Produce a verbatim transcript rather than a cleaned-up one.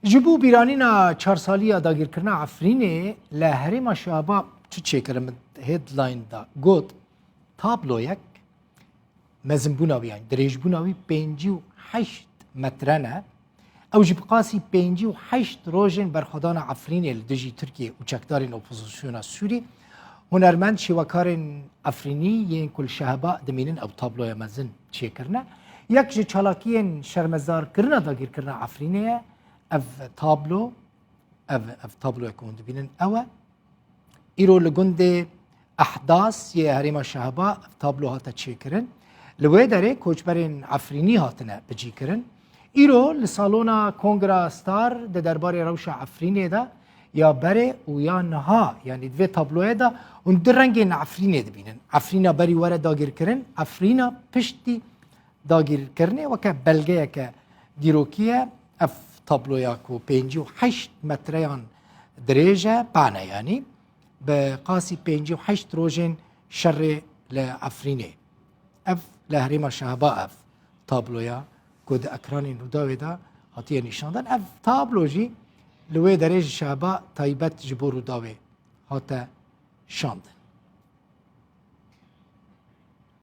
Ji bo bîranîna çar salî ya dagirkirina Efrînê li herêma Şehba çi çêkirin? Min headline da got, tabloyek mezinbûna wî, yani dirêjbûna wî pêncî û heşt metre ne. Ew jî bi qasî pêncî û heşt rojên berxwedana Efrînê li dijî Tirkiyê û çekdarên opozisyona Sûrî. Hunermend, şêwekarên Efrînî yên ku li Şehba dimînin ew tabloya mezin çêkirine. Yek ji çalakiyên şermezarkirina dagirkirina Efrînê ye. Ev tablo, ev, ev tabloya ku hûn dibînin ew e. Îro li gundê Ehdas yê herêma Şehba ev tablo hate çêkirin. Li wê derê koçberên Efrînî hatine bicîkirin. Îro li salona Kongra Star di derbarê rewşa Efrînê de ya berê û ya niha, yanî di vê tabloyê de hûn du rengên Efrînê dibînin. Efrîna berî were dagirkirin, Efrîna piştî dagirkirinê weke belgeyeke dîrokî ye. Ev tabloya ku pêncî û heşt metreyan dirêj e, pane yanî, bi qasî pêncî û heşt rojên şerê li Efrînê. Ev li herêma Şehba ev tabloya ku di ekranên Rûdawê de hatiye nîşandan. Ev tablo jî li wê derê ji Şehba taybet ji bo Rûdawê hate şandin.